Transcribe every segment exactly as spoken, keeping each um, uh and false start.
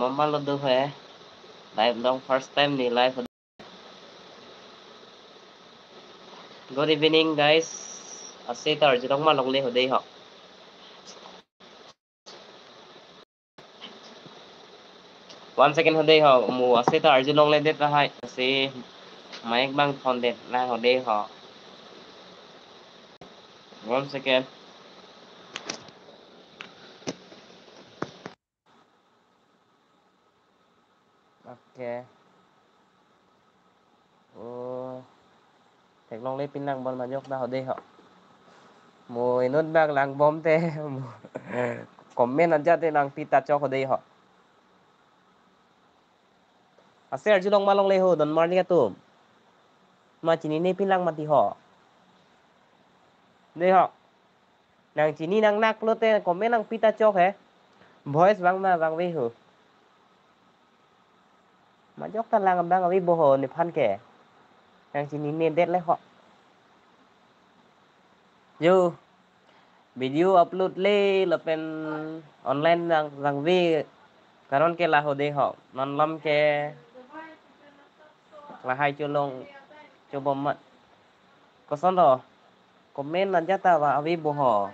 Mama lo do he. Live long first time ne live. Good evening, guys. Ase ta arjulong ma longle ho dei ho. One second ho dei ho. Mo ase ta arjulongledet tahai. Ase mic bang thondet lang ho dei ho. One second. Okay. Oh. Theklongle pinlang bon majok ta ho dei ho. Mo inut bak langbom te. Mo comment ajat te nangpi ta chok ho dei ho. Ase arjulong ma longle ho, don marli atum. Ma chinine pinlang mati ho. Dei ho. Nang chini nang nak lote comment nangpi ta chok he. Voice bang ma bang ave ho. Majok ta lang bang ave bo ho nephan ke. Nang chininedet le ho. Yo. Video upload le lapen online nang, nang ave. Karon ke la ho dei ho. Non lom ke lahai cholong chobom mat. Koson lo? Comment ajat ta va ave bo ho.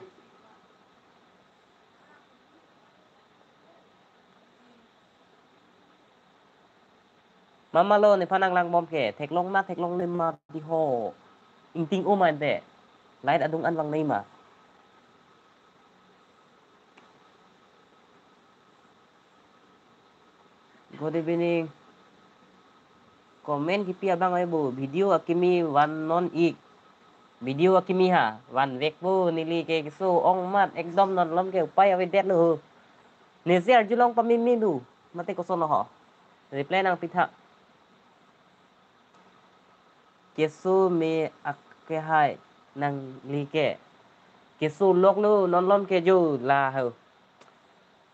Mama lo nephan nang langbom ke, theklong ma theklongle ma dei ho. Ingting o ma ante. Light adung an vang nei ma. Good evening. Comment kipi abang ave bo, video akimi vannon ik. Video akimi ha vanvek bo, neli ke keso ong mat ekdom, non lom ke upai avedet lo. Nesi arjulong pameme do, mate koson lo ho. Reply nangpi tha. Keso me akehai nangli ke. Keso lok lo non lom ke jo la ho.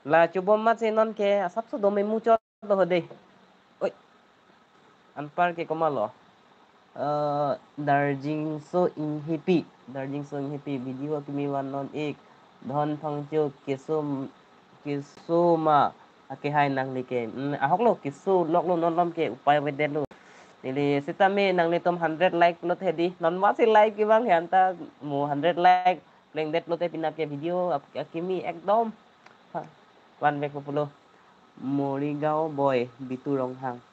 La chobom mat si non ke asapso dome muchot lo ho dei. Oi. Anpar ke komat lo. Eh, Darjingso Inghipi. Darjingso Inghipi video akimi vannon ik. Dhon Phangcho keso, keso ma akehai nangli ke. Hmm, ahok lo, keso lok lo non lom ke upai avedet lo. Neli sitame nanglitum hundred like lo the dei. Non masi like kevang he, anta mo hundred like plengdet lote penap ke video ap-, akimi ekdom. Ha, vanvek pulo. Morigaon boy, Bitu Ronghang.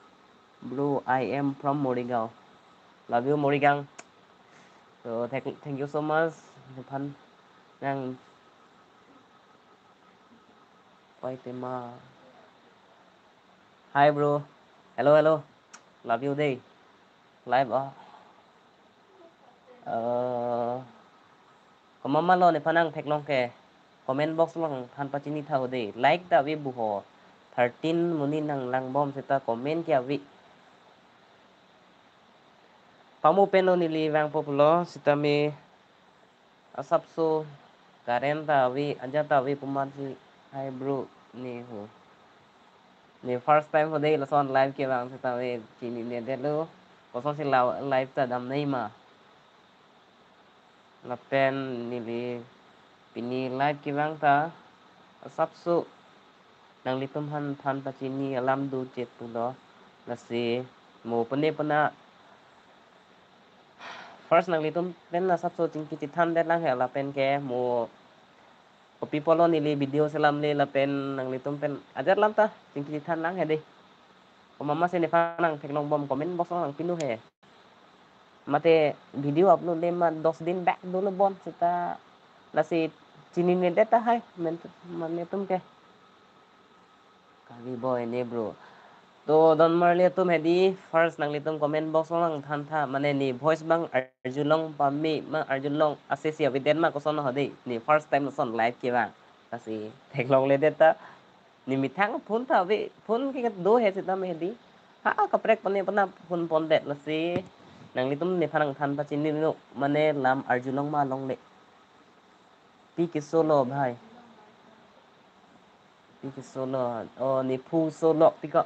Bro, I am from Morigaon. Love you, Morigaon. So, thank, thank you so much. Nephan nang pai tema. Hi, bro. Hello, hello. Love you dei. Live, ah. Eh, komat ma lo nephan nang theklong ke. Comment box along than pachini tha ho dei. Like ta ave bo ho. Thirteen monit nang langbom seta comment ke ave. Pamu pen lo neli vangpo pulo, sitame asapso current ta ave, ajat ta ave pu mat si, hi bro, ne ho. Ne first time ho dei lason live kevang sitame chininedet lo. Kosonsi la-, live ta dam nei ma. Lapen neli pini live kevang ta asapso nanglitum aphan than pachini alam do chet pulo. Lasi mo pune puna first nanglitum pen asapso chingki chethandet lang he, lapen ke mo kopi pulo neli video selam le lapen nanglitum pen ajat lam ta chingki chethan lang he dei. Komat ma si nephan nang theklong bom comment box along nang pinu he. Mate video upload le ma dos din back dolo bon seta lasi chininedet tahai men, mane atum ke. Kali boy ne bro. To don marli atum he dei, first nanglitum comment box along than tha, mane ne voice bang arjulong pame ma, arjulong asesi avedet ma, koson ho dei. Ne first time lason live kevang. Lasi theklongledet ta. Ne methang phone ta ave, phone ke do he sitame he dei. Ha, kaprek pune puna phone pondet, lasi nanglitum nephan nang than pachini non, mane lam arjulong ma longle. Pi keso lo bhai. Pi keso lo. Oh, ne phu so lok ti ko.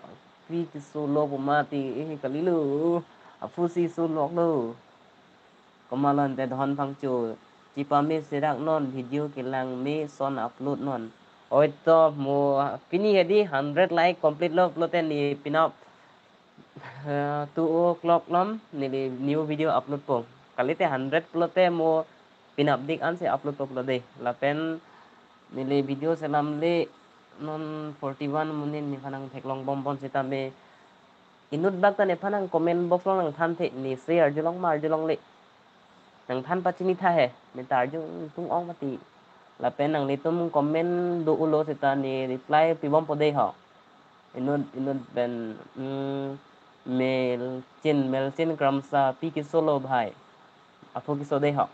Pi keso lo pu mati, eh, kalilo. Aphu si so lok lo. Komat lo ante Dhon Phangcho. Chepame serak non, video kelang me son upload non. Oi to mo pini hedi hundred like complete lo pulote ne penap, eh, two o'clock lom neli new video upload po. Kalite hundred pulote mo penap dik ansi upload po pulo dei. Lapen neli video selam le non forty-one amonit nephan nangtheklong bom bon sitame inut bak ta nephan nang comment box along nangthanthe, ne se arjulong ma arjulongle. Nangthan pachini tha he, ne ta arju tung ong mati. Lapen nanglitum comment do-ulo seta ne reply pibompo dei ho. Inut, inut pen, mm, Melchin, Melchin Kramsa, pi keso lo bhai. Aphu keso dei ho.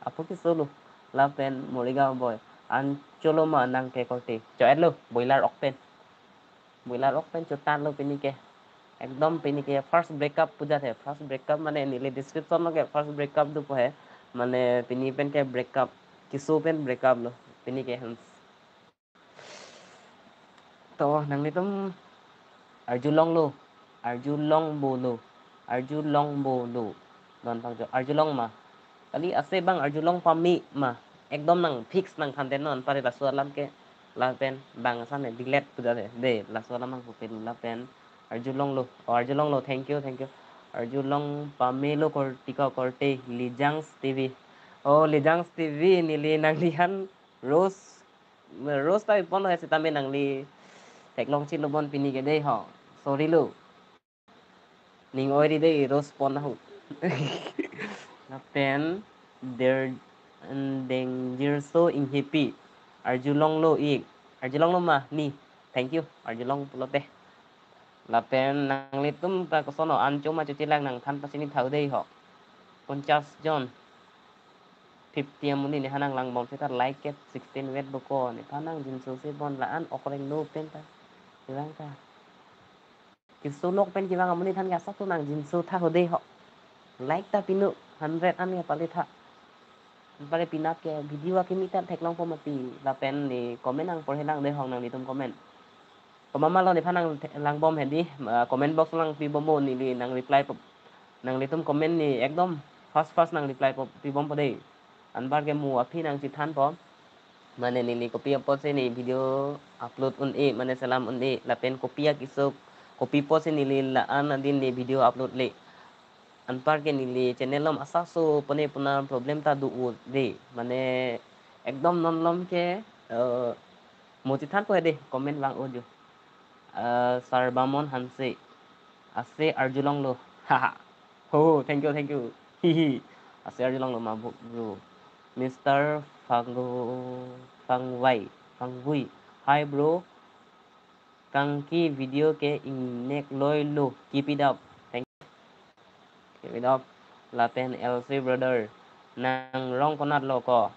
Aphu keso lo. Lapen Morigaon boy. An cholo ma nang ke korte. Cho-et lo, boiler ok pen. Boiler ok pen chotan lo pini ke. Ekdom pini ke first breakup pu jat he. First breakup mane neli description lo ke first breakup dopo he. Mane pini pen ke breakup. Keso pen breakup lo. Pini ke hans. To nanglitum arjulong lo. Arjulong bo lo. Arjulong bo lo. Don pangjo. Arjulong ma. Kali ase bang arjulong pame ma. Ekdom nang fix nangthanthe non pare laso alam ke. Lapen bang asan ne delete pu jat he. Dei, laso alam nangpupet lapen arjulong lo. Oh, arjulong lo. Thank you, thank you. Arjulong pame lo kor-, tiko korte Lijangs T V. Oh, Lijangs T V neli nangliphan Rose, Rose ta pipon lo he sitame nangli theklong chilo bon pini ke dei ho. Sorry lo. Ning oi ri dei Rose pon ahu. Lapen der, mm, Dengjerso Inghipi. Arjulong lo ik. Arjulong lo ma ne. Thank you. Arjulong pulote. Lapen nanglitum ta koson ho an cho ma chochilak nangthan pachini tha-u dei ho. Ponchas jon. Fifty amonit nephan nanglang bom seta like ke sixteen wet boko. Nephan nangjinso se bon la-an okreng no pen ta. Kevang ta. Keso lok pen kevang amonit aphan ke asap to nangjinso tha-u dei ho. Like ta pinu hundred an ke pale tha. Pale penap ke video akimi ta theklongpo mati lapen ne comment nangporhelang dei ho nanglitum comment. Komat ma lo nephan nanglang bom hedi, ah, comment box lang pibompo neli nang reply po. Nanglitum comment ne ekdom fast fast nang reply po pibompo dei. Anpar ke mo aphi nangchethanpo. Mane neli kopi apotsi ne video upload un-e, mane selam un-e, lapen kopi akeso, kopi apotsi neli la-an adin ne video upload le. Anpar ke neli channel along asapso pone puna problem ta do-o dei. Mane ekdom non alom ke, eh, mo chethanpo he dei, comment vang-o jo. Eh, Sarbamon Hanse. Ase arjulong lo. Haha. Ho, thank you, thank you. Hihi. Ase arjulong lo ma bu-, bro. Mister Fanggo-, Fangvai, Fangvui. Hi, bro. Kangki video ke ingnek loi lo. Keep it up. Thank you. Keep it up. Lapen L C brother. Nang rong konat lo ko.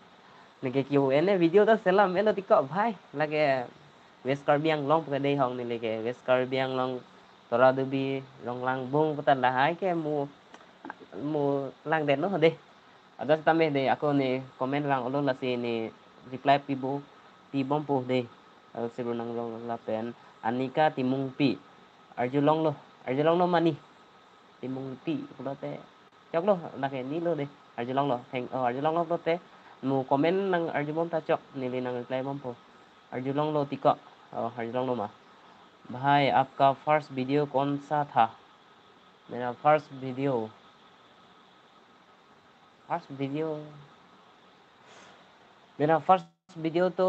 Neke Q and A video ta selam-et lo tiko bhai. Lake West Karbi Anglong pu ke dei ho neli ke. West Karbi Anglong Toradubi, Ronglangbung pu ta lahai ke mo, mo langdet no dei. Adas tame dei, ako ne comment vang-o lo lasi ne reply pibo, pibompo dei. L C bro nang rong lapen Anika Timungpi. Arjulong lo, arjulong lo ma ne. Timungpi pulote. Chok lo, lake ne lo dei. Arjulong lo. Thank, oh, arjulong lo pulote. Mo comment nang arjubom ta chok, neli nang reply bompo. Arjulong lo tiko. Oh, arjulong lo ma. भाई, आपका first video कौन सा था? मेरा first video, first video, मेरा first video तो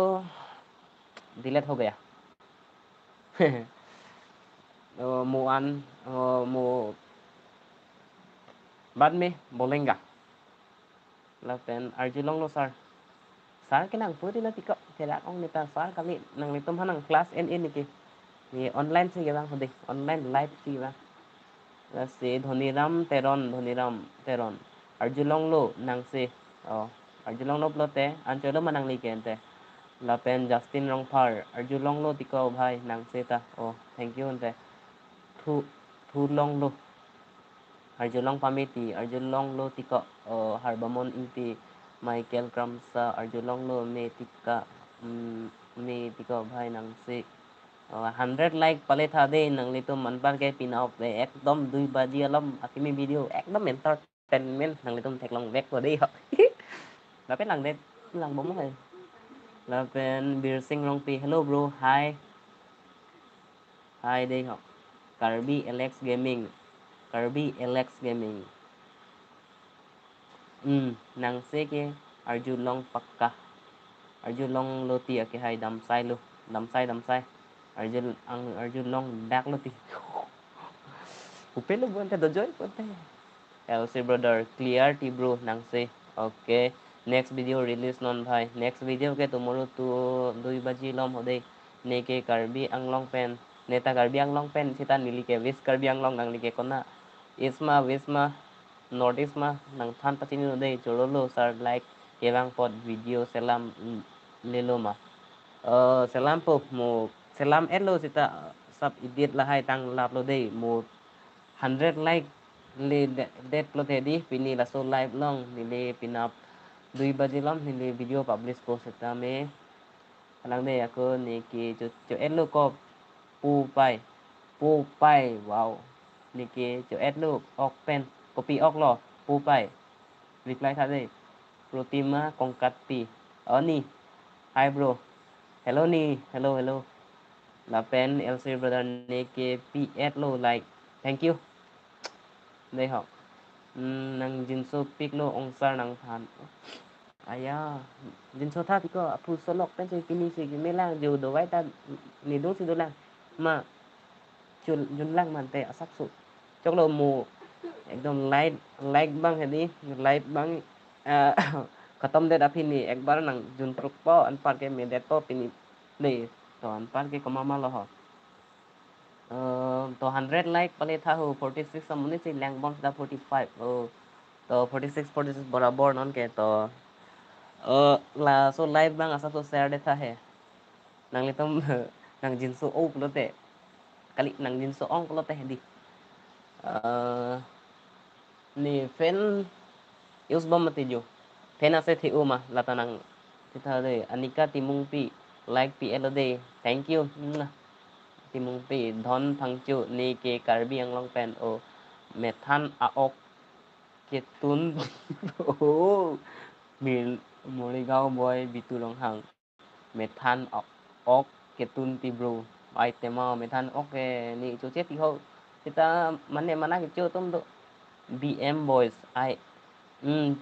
डिलीट हो गया। ओ, मुआन, ओ, मु-, बाद में बोलेंगा। Lapen arjulong lo sir. Sir ke nang puri na tiko, kerak ong neta sir kali nanglitum aphan nang class en en ke. Ye online si kevang hode, online live si kevang. Lasi Dhoniram Teron, Dhoniram Teron. Arjulong lo nang si. Oh, arjulong lo pulote, anchot lo ma nangli ke ante. Lapen Justin Rongphar, arjulong lo tiko bhai nang si ta. Oh, thank you ante. Thu, thulong lo. Arjulong pameti, arjulong lo tiko, oh, Harbamon Ingti, Michael Kramsa, arjulong lo me tika, mm, me tiko bhai nang si. Oh, hundred like pale tha dei nanglitum anpar ke pina op le ekdom dui baji alom akimi video ekdom entertainment nanglitum theklong vek po dei ho. Lapen langdet, lang bom hai. Lapen Birsing Rongpi, hello bro, hi. Hi dei ho. Karbi Alex Gaming. Karbi Alex Gaming. Hmm, nangse ke arjulong pakka. Arjulonglo ti ake hai damsai lo. Damsai, damsai. Arjul ang arjulong dak lo ti. Upelo bonte dojoi bonte. L C brother, clear ti bro nangse. Okay. Next video release non bhai. Next video ke tomorrow to dui baji lom ho dei. Neke Karbi Anglong pen. Neta Karbi Anglong pen sita neli ke West Karbi Anglong nangli ke kona. East ma, West ma, North East ma, nangthan pachini non dei, chorolo sir, like kevang apot video selam, mm, lelo ma. Eh, selam po mo, selam-etlo sita sap edit lahai tang laplo dei mo. Hundred like le de-, det pulote dei, pini laso live along neli penap dui baji lom neli video publish po setame. Kalang dei ako neke cho-, cho-etlo ko Pu Pai. Pu Pai, wow. Neke cho-etlo ok pen. Kopi ok lo, Pu Pai. Reply tha dei. Protima Kongkatpi. Oh ni. Hi bro. Hello ni. Hello, hello. Lapen L C brother neke pi-etlo like. Thank you. Dei ho. Hmm, nang jinso piklo ongsar nangthan. Aya, jinso tha tiko aphu solok pen si pini si kimelang jo dovai ta nidung si dolang. Ma, chul junlang mante asap su. Choklo mo ekdom light, light bang hedi, light bang, eh, khatam det aphi ni ekbar nang junpruk po anpar ke medet po pini. Dei, to anpar ke komama lo ho. Eh, to hundred like pale tha ho, forty six amonit si lang bom sita forty five. Oh, to forty six, forty six borabor non ke to. Eh, laso live bang asap so share det tha he. Nanglitum nang jinso o pulote. Kali nang jinso ong pulote hedi. Eh, ne fan use bom mati jo. Fan ase thi-u ma lata nang titha dei. Anika Timungpi like pi-etlo dei. Thank you. Mwah. Timungpi Dhon Phangcho neke Karbi Anglong pen o methan a-ok ketun. Oh. Mil Morigaon boy Bitu Ronghang. Methan ok, ok ketun ti bro. Ai tema methan ok ke ne choche ti ho. Sita mane mana kecho atum do. B M boys ai. Hmm,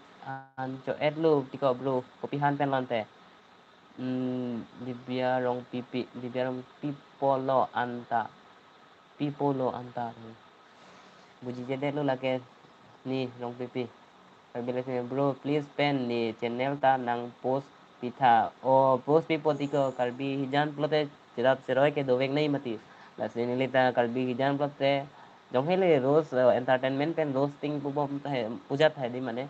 an cho-etlo tiko bro. Kopi han pen lonte. Hmm, Dibya Rongpipi, Dibya Rongpipo lo anta. Pipo lo anta. Buji jedetlo lake ni Rongpipi. Bro, please pen ne channel ta nang post pitha. O post pipo tiko Karbi hijan pulote cherap cheroi ke dovek nei mati. Lasi neli ta Karbi hijan pulote jong hele roast, eh, entertainment pen roasting pu bom tha he, puja tha di mane.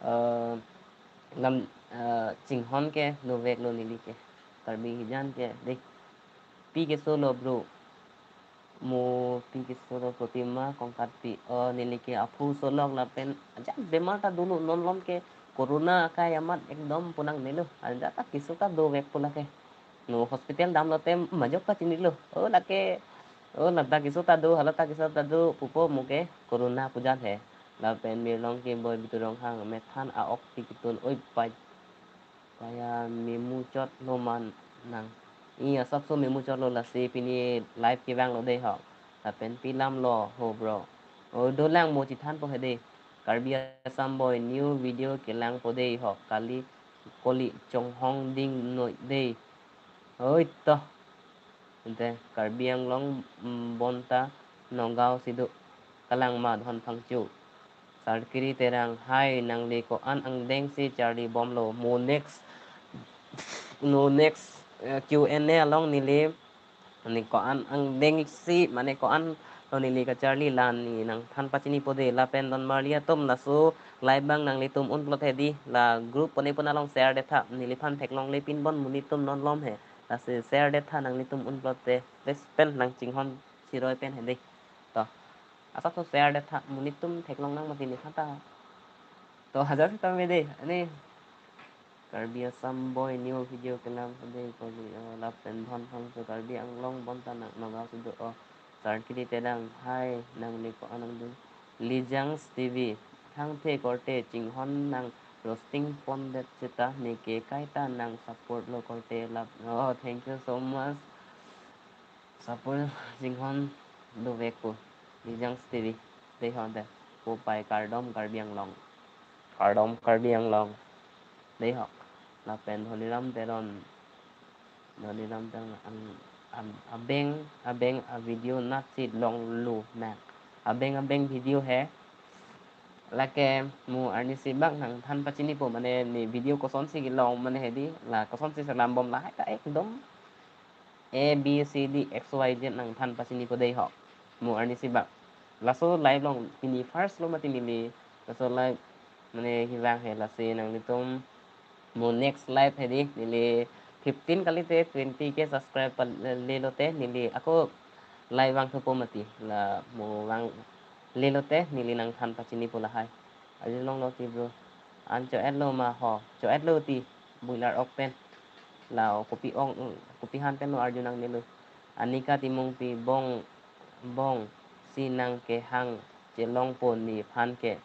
Eh, lam, eh, chinghon ke doveklo neli ke. Karbi hijan ke dei. Pi keso lo bro. Mo pi keso lo Protima Kongkatpi. Oh, neli ke aphu solok lapen ajat bemar ta dolo non lom ke corona akai amat ekdom punang nelo. Ajat ta keso ta dovek pu lake. No hospital damlote majok ta chinilo. Oh, lake. Oh, lata keso ta do, hala ta keso ta do pupo mo ke corona pujan he. Lapen Mirlong ke boy Bitu Ronghang methan a-ok ti ketun oi pai. Paya memuchotlo ma nang. I asap so memuchotlo lasi pini live kevanglo dei ho. Lapen pi lam lo ho bro. O dolang mo chethan po he dei. Karbi Assam boy new video kelang po dei ho. Kali koli chonghong ding noi dei. Oi to. Ante Karbi Anglong, mm, bonta Nagaon si do. Kalang ma Dhon Phangcho. Sarkiri Terang, hi, nangli ko-an angdeng si charli bomlo. Mo next, no next, eh, Q and A along neli, neli ko-an angdeng si, mane ko-an lo neli kacharli la ne nangthan pachini po dei lapen donmarli atum laso live bang nanglitum un pulote dei la group pone pon along share det tha neliphan theklongle pin bon monit atum non lom he. Lasi share det tha nanglitum un pulote. Best pen nang chinghon cheroi pen he dei. To. Asap so share det tha, monit atum theklong nang mati ne khata. To hajar sita me dei, ani Karbi Assam boy new video kelang dei ko dei, oh, lapen Dhon Phangcho Karbi Anglong bonta nang Nagaon si do, oh, Sarkiri Terang, hi, nangli ko-an angdeng. Lijang T V, thangthe korte chinghon nang roasting pondet seta neke kaita nang support lo korte lap. Oh, thank you so much. Sapul Singhon dovek po. Lijang Stevie. Dei ho de. Kopai kardom Karbi Anglong. Kardom Karbi Anglong. Dei ho. Lapen Dhoniram Teron. Dhoniram Teron ang, ang, abeng, abeng a video natsi longlo mak. Abeng, abeng video he. Lake mo arnisi bak nangthan pachinipo mane ne video kosonsi kelong mane hedi la kosonsi selam bom lahai ta ekdom A B C D X Y Z nangthan pachinipo dei ho. Mo arnisi bak. Laso live along pini first lo mati neli. Laso live mane kevang he lasi nanglitum mo next live hedi neli fifteen kalite twenty K subscribe pale lote neli ako live vangthupo mati la mo vangle lote neli nangthan pachinipo lahai. Arjulonglo ti bro. An cho-et lo ma ho. Cho-et lo ti. Boiler ok pen. La kopi ong, kopi han pen lo arju nangnelo. Anika Timungpi bong, bong si nangkehang chelongpo nephan ke.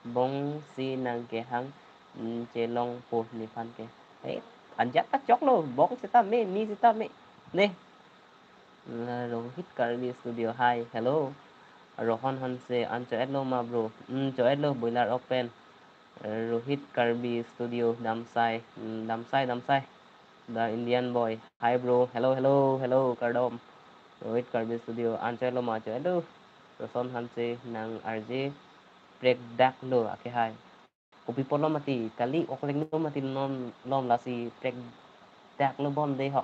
Bong si nangkehang, mm, chelongpo nephan ke. Eh, anjat ta choklo. Bong seta me, ni seta me. Dei. La Rohit Karbi Studio. Hi, hello. Rohan Hanse, an cho-et lo ma bro. Hmm, cho-et lo Boiler ok pen. Rohit Karbi Studio, Damsai. Hmm, Damsai, Damsai. The Indian boy. Hi bro. Hello, hello, hello, kardom. Rohit Karbi Studio, an cho-et lo ma, cho-et lo. Rohan Hanse, nang R J prekdak lo, ake hai. Kopi apotlo mati, kali okleng lo mati non lom lasi prekdak lo bom dei ho.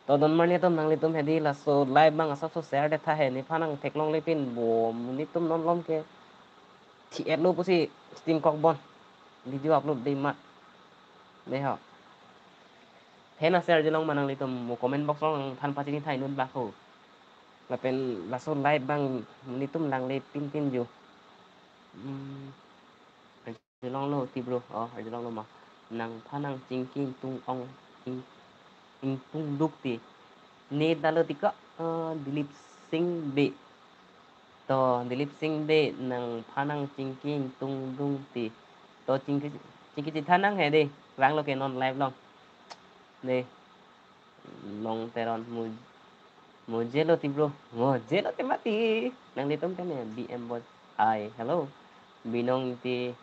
To don marli atum nanglitum hedi laso live bang asapso share det tha he nephan nangtheklongle pin bom nelitum non lom ke. Thi-et lo pusi sting kok bon. Video upload dei ma. Dei ho. Phen a-share jelong ma nanglitum mo comment box along than pachini thai nun bak ho. Lapen laso live bang nelitum langle pin pin jo. Hmm. Arjulonglo ti bro. Oh, arjulonglo ma. Nangphan nangchingki ingtung ong ing, ingtung duk ti. Ne dalo ti ko, eh, Dilip Singh Bey. To, Dilip Singh Bey nangphan nangchingki ingtung dung ti. To chingki, chingki chethan nang hedi. Vanglo ke non live along. Dei. Long Teron mu, mujhe lo ti bro. Mujhe lo ti mati. Nanglitum kan ya B M boy. Hi, hello. Binong ti,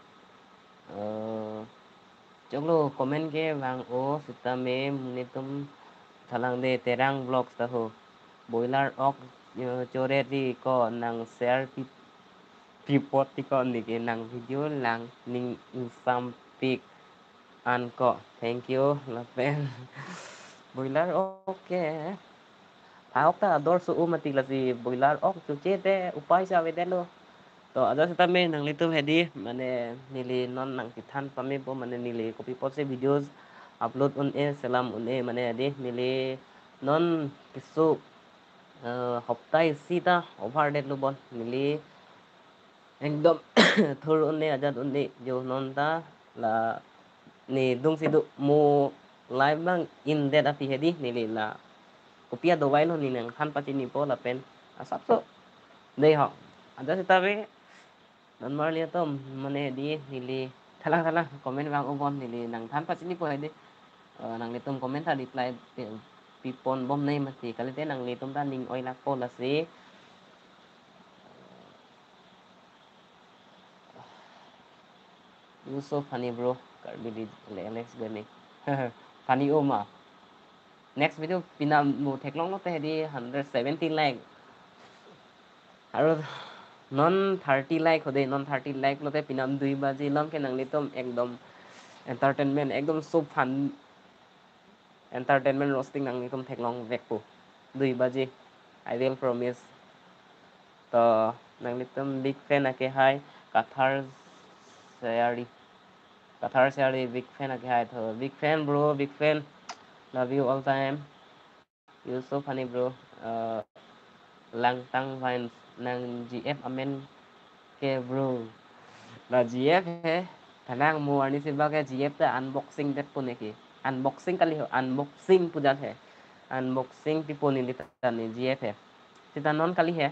eh, choklo comment kevang o seta me nelitum thalang de Terang Vlogs ta ho. Boiler ok, eh, cho-et ri ko nang share pi, pi apot ti ko neke nang video lang ning ingsampik an ko. Thank you. Lapen Boiler ok ke. Pha-ok ta ador so-o mati lasi Boiler ok choche te upai si avedetlo. To ajat seta me nanglitum hedi mane neli non nangchethan pamepo mane neli kopi apotsi videos upload un-e selam un-e mane hedi neli non keso, eh, hopta isi ta over detlo bon neli ekdom thur un-e ajat un-e jo non ta la ne dungsi do mo live bang indet api hedi neli la kopi adovai lo ne nangthan pachinipo lapen asapso dei ho. Ajat seta me non marli atum mane hedi neli thalang thalang comment vang o bon neli nangthan pachinipo hedi. Eh, nanglitum comment ta reply pi, pi pon bom nei mati kalite nanglitum ta ning oi lakpo lasi. You so funny, bro. Karbi di Alex Gaming. Funny o ma. Next video penap mo theklonglo te hedi hundred seventy like. Aro non thirty like hode, non thirty like lote penap dui baji lom ke nanglitum ekdom entertainment, ekdom so fun entertainment roasting nanglitum theklong vekpo. Dui baji. I will promise. To nanglitum big fan ake hai Kathar Sayari. Kathar Sayari big fan ake hai. To big fan bro, big fan. Love you all time. You so funny bro. Uh, Langtang Vines nang G F amen ke bro. La G F he. Thalang mo arnisi bak ke G F ta unboxing det pu neke. Unboxing kali ho, unboxing pu jat he. Unboxing pipo neli ta ne G F he. Seta non kali he.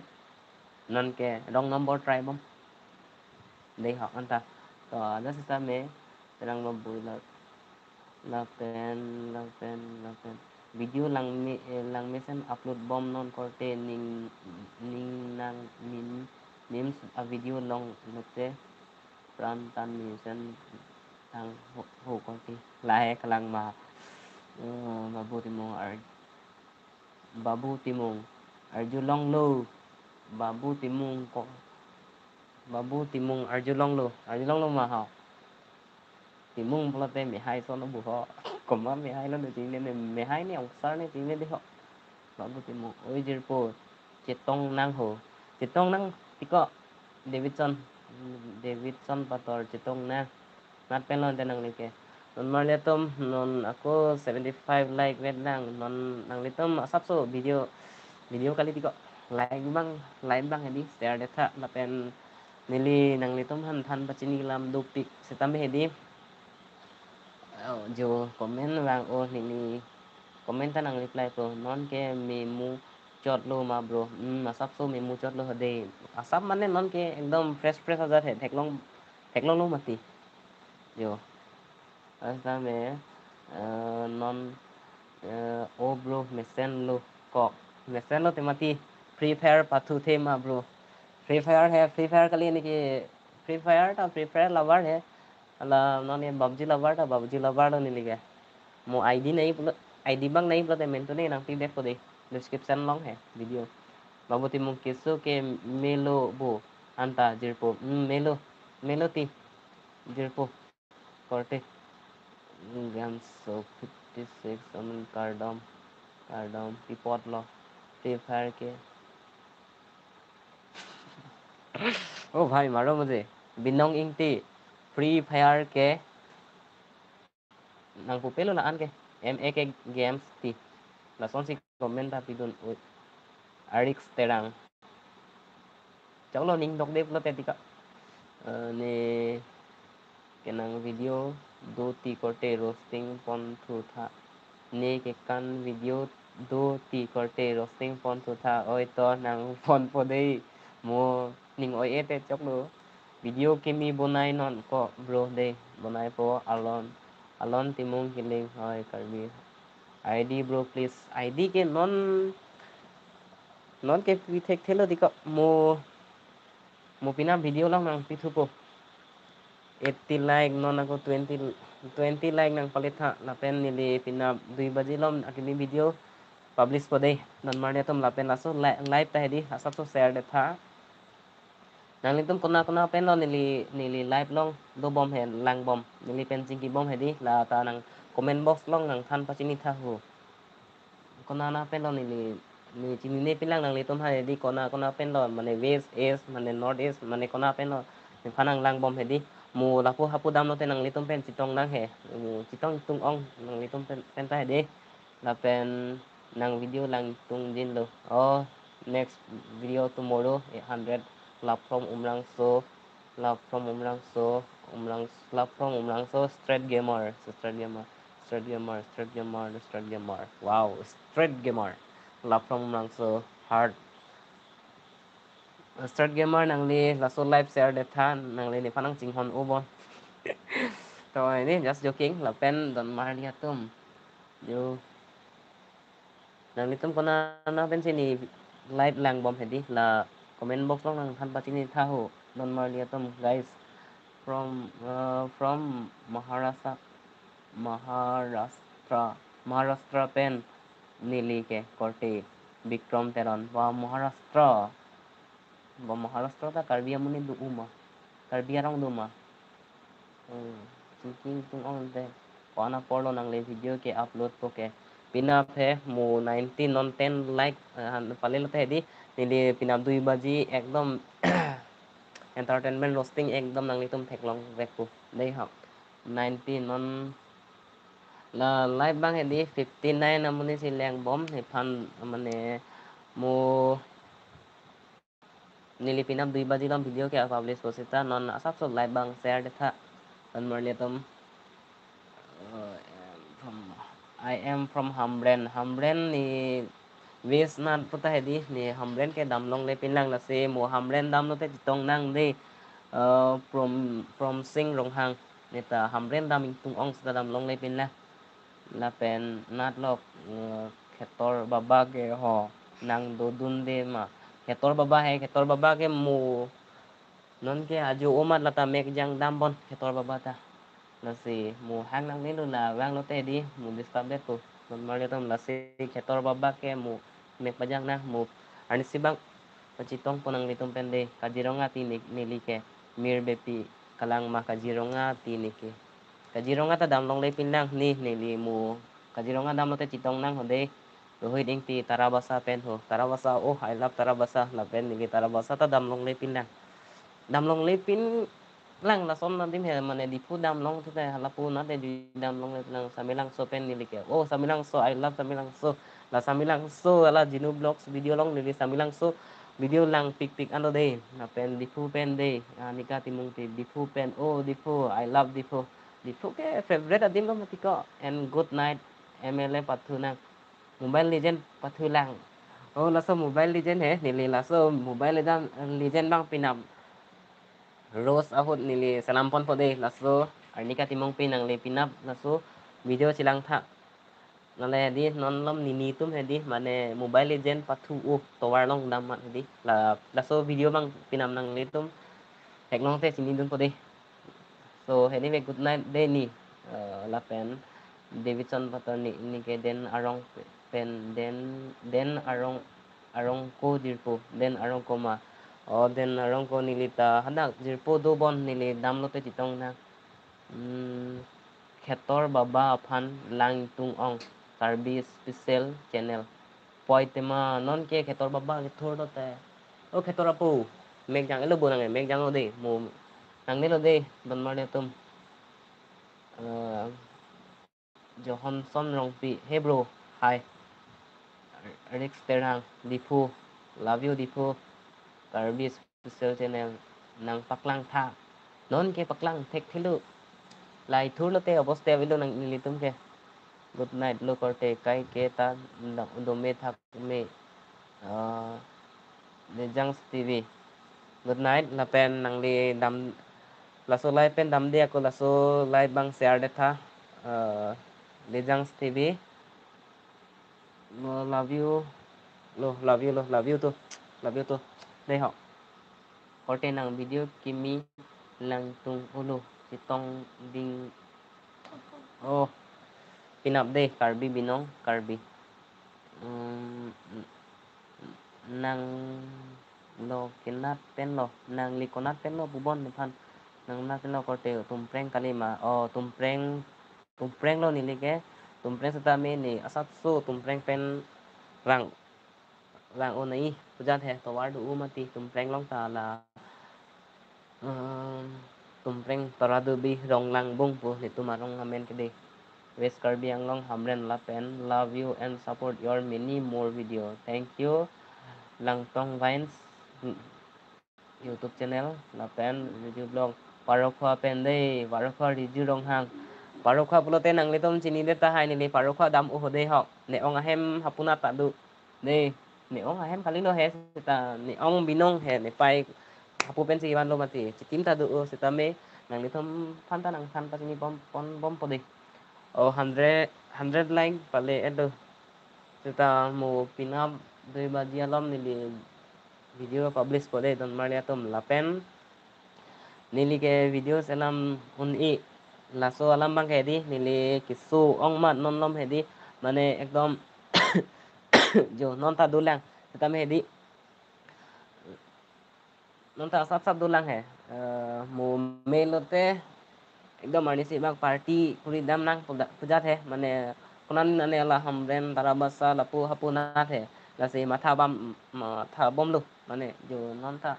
Non ke wrong number try bom. Dei ho anta. To ajat seta me Terang Babu la, lapen, lapen, lapen. Video langme, eh, langmesen upload bom non korte ning, ning nang min, memes a video long lote pran tan mesen thang ho, ho korte. Lahai kalang ma. Eh, Babu Timung ar, Babu Timung arjulonglo. Babu Timung ko. Babu Timung arjulonglo. Arjulonglo ma ho. Timung pulote mehai ason lo bu ho. Komat mehai lo ne chinine, ne mehai ne ongsar ne chinine dei ho. Babu Timung. Oi jirpo. Chetong nang ho. Chetong nang tiko. Davidson. Davidson Pator chetong nang. Nat pen lo ante nanglike. Non marli atum non ako seventy five like vet lang. Non nanglitum asapso video, video kali tiko. Like bang, like bang hedi, share detha lapen neli nanglitum aphan than pachini alam dopik setame hedi. Oh, jo comment vang, oh, neli comment ta nang reply po. Non ke me muchotlo ma bro. Hmm, asapso me muchotlo hedi. Asap mane non ke ekdom fresh fresh ajat he. Theklong, theklonglo mati. Jo. Asap me, eh, non, eh, oh bro, mesenlo kok. Mesenlo te mati. Free Fire pathu the ma bro. Free Fire he, Free Fire kali neli ke Free Fire ta Free Fire lover he. Hala non ke PUBG lover ta PUBG lover lo neli ke. Mo I D nai pulo, I D bang nai pulote mentu ne nangpi back po dei. Description along he video. Babu Timung keso ke melo bo anta jirpo. Hmm, melo. Melo ti. Jirpo. Korte. Gamso fifty six amun kardom. Kardom. Pi apot lo. Free Fire ke. Oh bhai, maro mujhe. Binong Ingti. Free Fire ke. Nang pupelo la-an ke. M A K Games ti. Lasonsi comment ta pidun. Ui. Arix Terang. Choklo ning dokde pulote tiko. Eh, ne kenang video do ti korte roasting ponthu tha. Ne kekan video do ti korte roasting ponthu tha. Oi to nang ponpo dei. Mo ning oi-e te choklo. Video kimi bonai non ko bro dei. Bonaipo Alon. Alon Timung Kiling, hoi Karbi. I D bro please. I D ke non, non ke pi thekthelo tiko. Mo, mo penap video along nangpi thupo. Eighty like non ako twenty, twenty like nang palit tha. Lapen neli penap dui baji along akimi video publish po dei. Non marli atum lapen laso li-, live ta hedi asapso share detha. Nanglitum kona kona pen lo neli, neli live along dobom he, langbom. Neli pen chingkibom hedi, la ta nang comment box along nang than pachini tha ho. Kona kona pen lo neli, neli chinine pilang nanglitum ha hedi, kona kona pen lo, mane west, east, mane north east, mane kona pen lo. Nephan nang langbom hedi. Mo lapu hapu damlote nanglitum pen chetong nang he. Mo chetong tung ong nanglitum pen, pen ta hedi. Lapen nang video langtung jinlo. Oh, next video tomorrow, eight hundred. Love from Umrangso. Love from Umrangso. Umrang, love from Umrangso. Straight gamer. So straight gamer. Straight gamer. Straight gamer. Straight gamer. Wow, straight gamer. Love from Umrangso. Heart. Straight gamer nangli laso live share detha, nangli nephan nang chinghon-o bo. To ini just joking, lapen don marli atum. Jo. Nanglitum kona kona pensi ne live langbom hedi, la comment box along nang than pachini tha ho, don marli atum guys. From, uh, from Maharashtra, Maharashtra, Maharashtra pen neli ke korte Bikram Teron. Wah, Maharashtra. Ba Maharashtra ta Karbi amonit do ma. Karbi arong do ma. Hmm, chingki tung ong te. Ko-an apor lo nangli video ke upload po ke. Penap he mo ninety non ten like, eh, han pale lote hedi. Neli penap dui baji ekdom entertainment roasting ekdom nanglitum theklong vekpo. Dei ha. Ninety non la live bang hedi fifty nine amonit si langbom nephan mane mo neli penap dui baji along video ke publish po seta non asapso live bang share detha. Don marli atum. Uh, I am from, I am from Hamren. Hamren ne west nat puta hedi, ne Hamren ke damlongle pinlang, lasi mo Hamren damlote chetong nang dei. Uh, from, from Sing Ronghang. Neta Hamren dam ingtung ong seta damlongle pinlang. Lapen natlok, eh, Khetor Baba ke ho nang dodunde ma. Khetor Baba he, Khetor Baba ke mo non ke ajo omat lata mek jang dam bon Khetor Baba ta. Lasi mo hang nangnelo, la vanglote di mo disturb det ko. Don Marli atum, lasi Khetor Baba ke mo mek pajang nang, mo arnisi bang pachetong pon nanglitum pen de. Kaziranga ti ni-, neli ke Mir Bepi Kalang ma Kaziranga ti neke. Kaziranga ta damlongle pinlang ni, neli mo Kaziranga damlote chetong nang ho de. Rohit Ingti Tarabasa pen ho. Tarabasa, oh, I love Tarabasa. Lapen neli Tarabasa ta damlongle pinlang. Damlongle pinlang, lason adim he, mane Diphu damlong thu te, lapu nat te jui damlongle pinlang, Samelangso pen neli ke. Oh, Samelangso, I love Samelangso. La Samelangso, ala Jinu Vlogs video along neli Samelangso video langpikpik anlo de. Lapen Diphu pen de, Anika Timungpi, Diphu pen, oh, Diphu, I love Diphu. Diphu ke favorite adim lo mati ko. And good night, M L A pathu nang. Mobile Legend pathu lang. Oh, laso Mobile Legend he, neli laso Mobile Legend, Legend bang pinap. Rose ahut neli salam ponpo de, laso Arnika Timungpi nangli pinap, laso video chelang tha. Nale di non lom nini tum he di, mane Mobile Legend pathu o tovar along dam mat he di. La, laso video bang pinap nanglitum theklongte chinidunpo de. So, anyway, good night de ni. Eh, lapen Davidson Pator ni, neke Den Arong pen, Den, Den Arong, Arongko jirpo, Den Arongko ma. Oh, Den Arongko, neli ta hadak jirpo do bon, neli damlote chetong nang. Hmm, Khetor Baba aphan lang ingtung ong, Karbi Special Channel. Poi tema non ke Khetor Baba kethur dote. Oh, Khetor apu, mek jang elo bo nang, mek janglo de, mo nangnelo de, Don Marli atum. Eh, Johnson Rongpi, hey bro, hi. Rex Terang, Diphu, love you Diphu. Karbi Special Channel nangpaklang tha. Non ke paklang thekthelo. Lai thurlote oboste avelo nanglitum ke. Good night lo korte, kaike ta dome thak me. Ah, Lejangs T V. Good night, lapen nangli dam, laso live pen damde ako, laso live bang share det tha. Ah, Lejangs T V. Lo, love you. Lo, love you, lo, love you too. Love you too. Dei ho. Korte nang video kimi langtung ulo, chetong ding. Oh, pinap de, Karbi Binong, Karbi. Hmm, nanglo konat pen lo, nangli konat pen lo pubon nephan. Nang nat pen lo korte, Tumpreng kalima. Oh, Tumpreng, Tumpreng lo neli ke. Tumpreng setame ne asatso Tumpreng pen rang, rang-o nai, pujat he, tovar do-o mati, Tumpreng along ta la. Hmm, Tumpreng Toradubi Ronglangbung pu netum arong amen ke de. West Karbi Anglong Hamren lapen love you and support your many more video. Thank you. Langtong Vines, hmm, YouTube channel lapen Riju Vlog. Parokhowa pen de, Parokhowa Riju Ronghang. Parokhowa pulote nanglitum chinidet tahai, neli Parokhowa dam-o ho de ho. Ne-ong ahem hapunat ta do. De, ne-ong ahem kalilo he seta, ne-ong binong he, nepei hapu pensi vanlo mati. Chitim ta do-o setame, nanglitum aphan ta nangthan pachini pon, pon bompo de. Oh, hundred, hundred like pale et do. Seta mo pinap dui baji alom neli video publish po de, Don Marli atum, lapen neli ke videos alam un-e, laso alam bang ke di, neli keso ong mat non lom he di, mane ekdom jo non ta dolang, setame he di, non ta asap sap dolang he. Eh, mo melote ekdom arnisi bang party kuri dam nang puja-, pujat he, mane konat nane ala Hamren Tarabasa lapu hapunat he. Lasi matha bam, matha bomlo, mane jo non ta.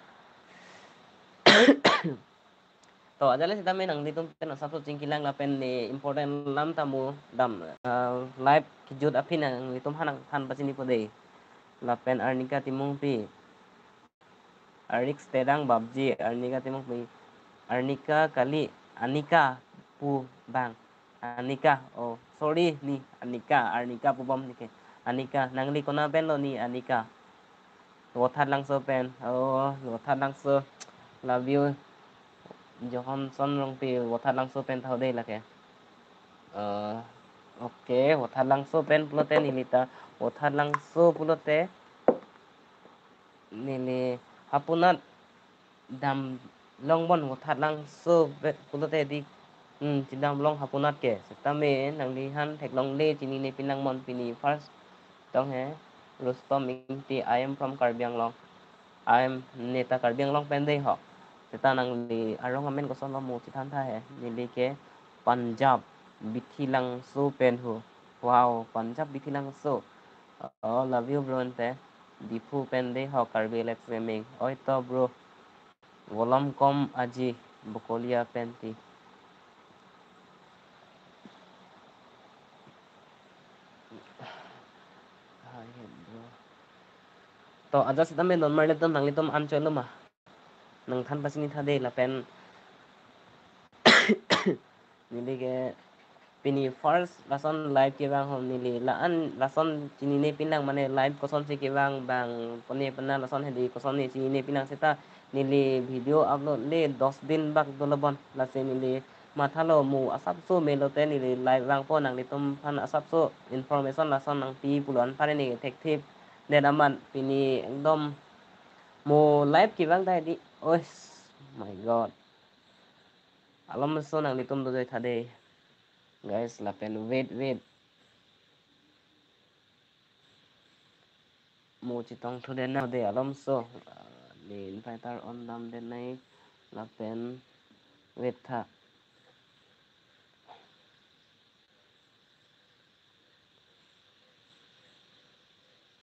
To, ajale setame nanglitum pen asap so chingkilang lapen ne important alam ta mo dam, eh, live kejut aphi nanglitum aphan nangthan pachinipo de. Lapen Arnika Timungpi, Arix Terang Babji, Arnika Timungpi, Arnika kali, Anika pu bang. Anika, oh, sorry ni, Anika, Arnika pubom neke. Anika, nangli konat pen lo ni, Anika? Lothat Langso pen, oh, Lothat Langso, love you. Johnson Rongpi, Vothatlangso pen tha ho dei lake. Eh, okay, Vothatlangso pen pulote neli ta, Vothatlangso pulote neli hapunat damlong bon Vothatlangso pe-, pulote di, hmm, chedamlong hapunat ke. Setame nangliphan theklongle, chinine pinlang mon pini first tong he, Rustom Ingti, I am from Karbi Anglong. I am neta Karbi Anglong pen dei ho. Seta nangli arong amen kosonlo mo chethan tha he. Neli ke Punjab, Bithilangso pen ho. Wow, Punjab Bithilangso. Oh, love you bro ante. Diphu pen dei ho, Karbi Alex Gaming. Oi to bro. Volom kom aji, Bokolia pen ti. Hai, bro. To, ajat setame non marli atum nanglitum an cholo ma. Nangthan pachini tha dei lapen neli ke pini first lason live kevang ho, neli la-an lason chinine pinlang mane live kosonsi kevang bang pone pona lason hedi kosonsi chinine pinlang seta neli video upload le dos din bak dolo bon, lasi neli mathalo mo asapso melote neli live vangpo, nanglitum aphan asapso information lason nangpi pulo anpar neli thekthip det amat pini ekdom mo live kevang ta hedi. Oh my God. Alomso nanglitum dojoi tha dei. Guys, lapen wait, wait. Mo chetong thu den nang dei alomso. Ah, neli inverter on dam den nai lapen wait tha.